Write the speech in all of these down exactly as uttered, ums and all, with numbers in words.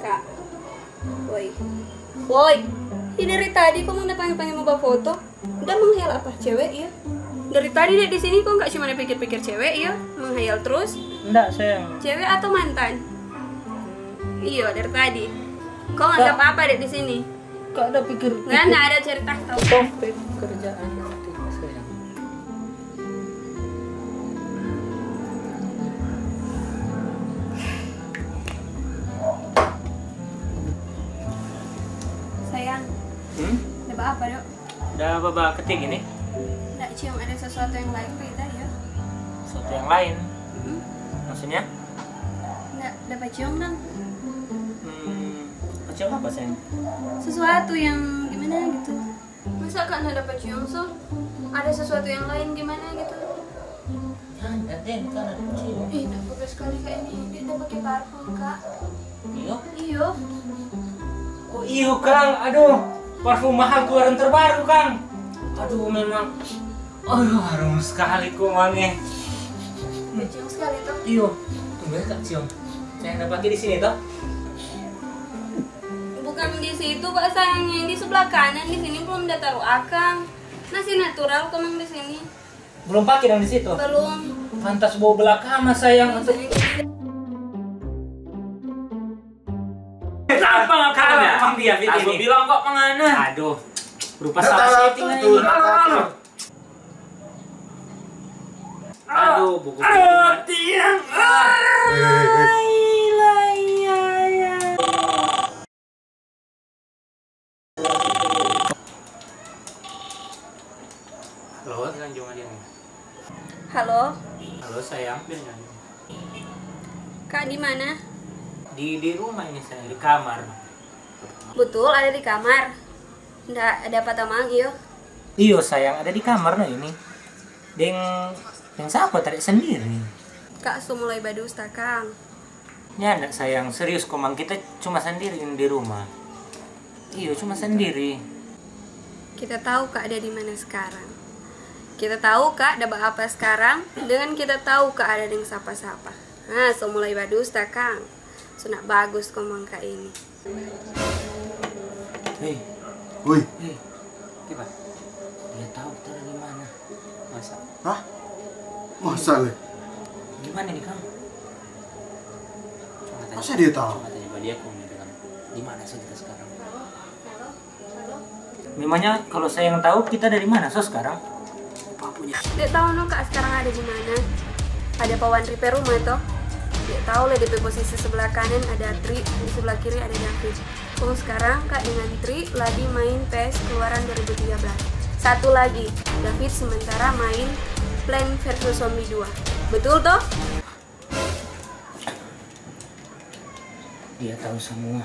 Kak. Woi. Woi. Ini dari tadi komang da pangge-pangge mo bafoto. Da menghayal apa cewek, iya? Dari tadi dek di sini kong kak cuma da pikir-pikir cewek, iya? Menghayal terus. Ndak, sayang. Cewek atau mantan? Iyo, dari tadi. Kong anggap apa dek di sini? Kak ada pikir. Nggak, nggak ada cerita. Topik kerjaan itu, sayang. Sayang. Hmm? Ada apa, Dok? Ada apa, ba ketik ini? Nggak, ciong ada sesuatu yang lain, Rita, ya? Sesuatu yang lain? Hmm. Maksudnya? Nggak, ada apa ciong, dong? Hmm, apa ciong apa, sayang? Sesuatu yang gimana gitu. Masa kak nada pacium so? Ada sesuatu yang lain gimana gitu? Jangan, Deng, kan ada pacium. Ih, nggak bagus sekali kak ini. Dia udah pakai parfum, kak. Iyo? Iyo. Oh, iyo, Kang. Aduh, parfum mahal keluaran terbaru, Kang. Aduh, memang. Aduh, harum sekali kok, Mang, eh. Pacium sekali tuh. Iyo. Tunggu ya, Kak Cium. Saya ada pakai di sini, toh? Bukan di situ, Pak, sayang, yang di sebelah kanan, di sini belum ada taruh akang. Masih natural kemang di sini. Belum pakai dong di situ? Belum. Pantas bau belakang, sayang. Untuk Kenapa nggak kalah? Emang dia bilang kok mengana? Aduh, rupa salah setting aja. Aduh, buku. Aduh, tiang. Halo, bilang cuma dia nih. Halo. Halo, sayang. Kak, di mana? Di, di rumah ini, sayang, di kamar. Betul, ada di kamar. Nda ada apa tamang, iyo? Iyo, sayang, ada di kamar no ini. Deng, deng sapa tadi sendiri? Kak, so mulai badusta, Kang. Nyanda, sayang, serius komang, kita cuma sendiri ini di rumah. Iyo, cuma sendiri. Kita tahu Kak ada di mana sekarang. Kita tahu Kak ada apa sekarang, dengan kita tahu Kak ada deng sapa-sapa. Nah, so mulai badusta, Kang. So nak bagus komang Kak ini. Hei. Woi. Hei. Kiapa? Dia tahu kita ada di mana. Masa? Hah? Masa le? Gimana nih, Kang? Masa dia tahu? Coba tanya dia, Kang, dia bilang, di mana sih kita sekarang? Memangnya kalau saya yang tahu, kita dari mana so sekarang? Dek tahu no kak sekarang ada di mana? Ada pa Wandri pe rumah toh. Dek tahu le depe posisi sebelah kanan ada Tri, di sebelah kiri ada David. Kong sekarang kak dengan Tri lagi main P S keluaran dua ribu tiga belas. Satu lagi, David sementara main Plant versus Zombie dua. Betul toh? Dia tahu semua.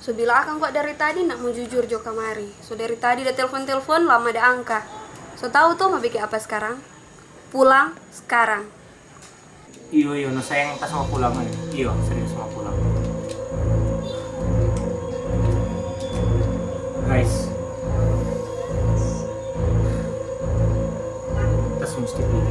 So bilang akang kwa dari tadi nak mo jujur jo kamari. So dari tadi da telfon-telfon, lama da angka. So tau to mo bikin apa skarang? Pulang skarang. Iyo, iyo, no sayang, tas mo pulang, eh. Iyo, serius mo pulang. Guys. Tas musti pi.